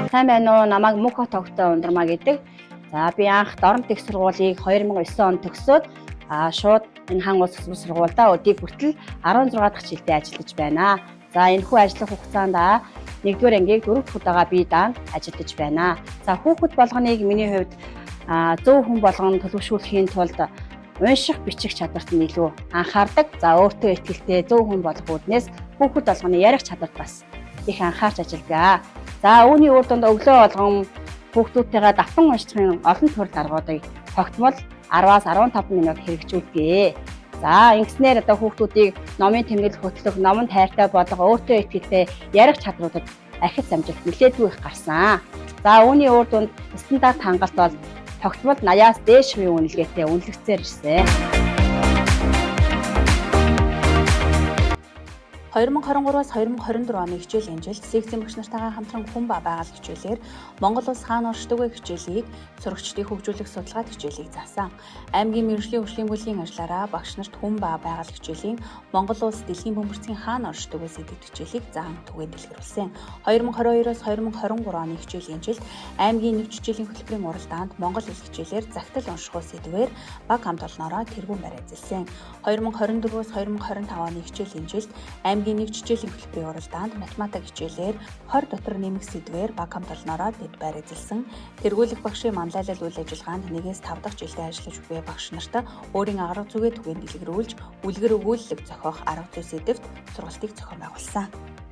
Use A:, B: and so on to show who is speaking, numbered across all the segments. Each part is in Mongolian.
A: Сайн байна уу? Намайг Мөнхө Тогтой Ундрмаа гэдэг. За би анх Дорнот их сургуулийг 2009 онд төгсөөд шууд энэ хан улс сургуульдаа өдийг хүртэл 16 дахь жилдээ ажиллаж байна. За энэхүү ажиллах хугацаанд 1-р ангийг 4 дахь удаага би даан ажиллаж байна. За хүүхэд болгоныг миний хувьд зөв хүн болгон төлөвшүүлэхийн тулд унших, бичих чадварт нь илүү анхаардаг. За өөртөө итгэлтэй зөв хүн болох үүднээс хүүхэд болгоны ярих чадварт бас их анхаарч ажилладаг. За үүний үр дүнд өглөө болгон хүүхдүүдтэйгээ давтан уншихын олон төрөл аргуудыг тогтмол 10-аас 15 минут хэрэгжүүлдэг. За ингэснээр одоо хүүхдүүдийг номын тэмдэглэл хөтлөх, номонд хайртай болох, өөртөө итгэлтэй ярих чадруудад ахиц амжилт нэлээдгүй их гарсан. За үүний үр дүнд стандарт хангалт бол тогтмол 80-аас дээш хувийн үнэлгээтэй үнэлэгдсээр ирсэн.
B: 2023-аас 2024 оны хичээлийн жилд секцийн багш нартайгаа хамтран хүн ба байгаль хичээлээр Монгол улс хаана оршдог вэ хичээлийг сурагчдыг хөгжүүлэх судалгаа хичээлийг заасан. Аймгийн мэргэжлийн хөгжлийн бүлгийн ажиллаараа багш нарт хүн ба байгаль хичээлийн Монгол улс дэлхийн бөмбөрцгийн хаана оршдог вэ сэдвт хичээлийг заан түгээн дэлгэрүүлсэн. 2022-оос 2023 оны хичээлийн жилд аймгийн нэвч хичээлийн хөтөлбөрийн уралдаанд Монгол хэл хичээлээр загтал унших уу сэдвээр баг хамт олноороо тэргүүн байр эзэлсэн. 2024-өөс 2025 оны хичээлийн жилд аймгийн нэг хичээлийн хөтөлбөрийн уралдаанд математик хичээлээр 20 дотор нэмэх сэдвээр баг хамт олноороо дэд байр эзэлсэн. Тэргүүлэх багшийн манлайлал үйл ажиллагаанд 1-ээс 5 дахь жилдээ ажиллаж буй багш нарт өөрийн арга зүгээ түгээн дэлгэрүүлж, үлгэр өгүүлэлэг зохиох арга зүй сэдэвт сургалтыг зохион байгуулсан.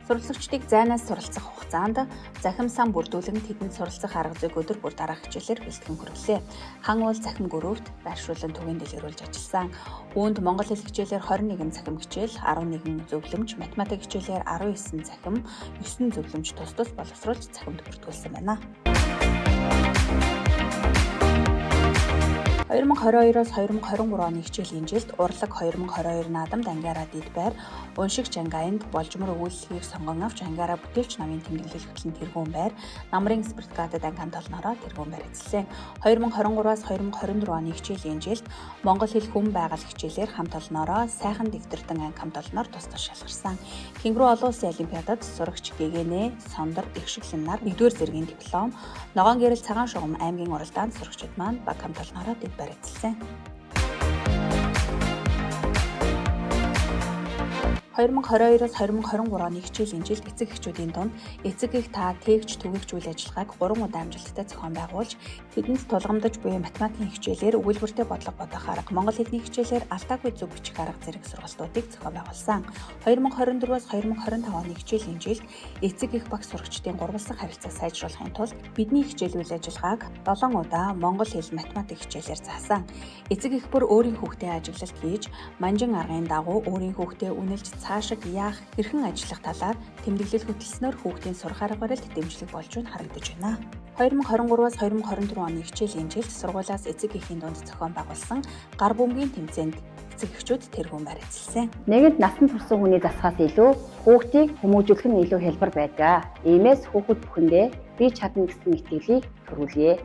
B: Суралцагчдыг зайнаас суралцах хугацаанд захим сан бүрдүүлэн тэдэнд суралцах арга зүйг өдөр бүр дараах хичээлээр бэлтгэн хүргэлээ. Хан уул захим гөрөвт байршуулан түгээн дэлгэрүүлж ажилласан. Үүнд монгол хэл хичээлээр 21 захим хичээл, 11 зөвлөмж, математик хичээлээр 19 захим, 9 зөвлөмж тус тус боловсруулж захимд бүртгүүлсэн байна. 2022-оос 2023 оны хичээлийн жилд урлаг 2022 наадамд ангиараа дэд байр, уншигч ангианд болжмор өгүүлэлгийг сонгон авч ангиараа бүтээлч намын тэмдэглэл хөтлөн тэргүүн байр, намрын спартакиадад анги хамт олноороо тэргүүн байр эзэлсэн. 2023-аас 2024 оны хичээлийн жилд монгол хэл хүн байгаль хичээлээр хамт олноороо сайхан дэвтэрдэн анги хамт олноор тус тус шалгарсан. Кенгуру олон улсын олимпиадад сурагч Гэгэнэ, Сондөр, Игшиглэн нар 1-р зэргийн диплом, Ногоон гэрэл цагаан шугам аймгийн уралдаанд сурагчид маань баг хамт олноороо дэд байр эзэлсэн. 2022-оос 2023 оны хичээлийн жилд эцэг эхчүүдийн дунд эцэг эх та тээгч түгээгч үйл ажиллагааг 3 удаа амжилттай зохион байгуулж, тэдэнд тулгамдаж буй математикийн хичээлээр өгүүлбэртэй бодлого бодох арга, монгол хэлний хичээлээр алдаагүй зөв бичих арга зэрэг сургалтуудыг зохион байгуулсан. 2024-оос 2025 оны хичээлийн жилд эцэг эх багш сурагчдын гурвалсан харилцааг сайжруулахын тулд бидний хичээл үйл ажиллагааг 7 удаа монгол хэл математик хичээлээр заасан. Эцэг эх бүр өөрийн хүүхдээ ажиглалт хийж, манжин аргын дагуу өөрийн хүүхдээ үнэлж цаашид яах, хэрхэн ажиллах талаар тэмдэглэл хөтөлснөөр хүүхдийн сурах арга барилд дэмжлэг болж нь харагдаж байна. 2023-аас 2024 оны хичээлийн жилд сургуулиас эцэг эхийн дунд зохион байгуулсан гар бөмбөгийн тэмцээнд эцэг эхчүүд тэргүүн байр эзэлсэн.
A: Нэгэнт насан турсан хүний засхаас илүү хүүхдийг хүмүүжүүлэх нь илүү хялбар байдаг. Иймээс хүүхэд бүхэндээ би чадна гэсэн итгэлийг төрүүлье.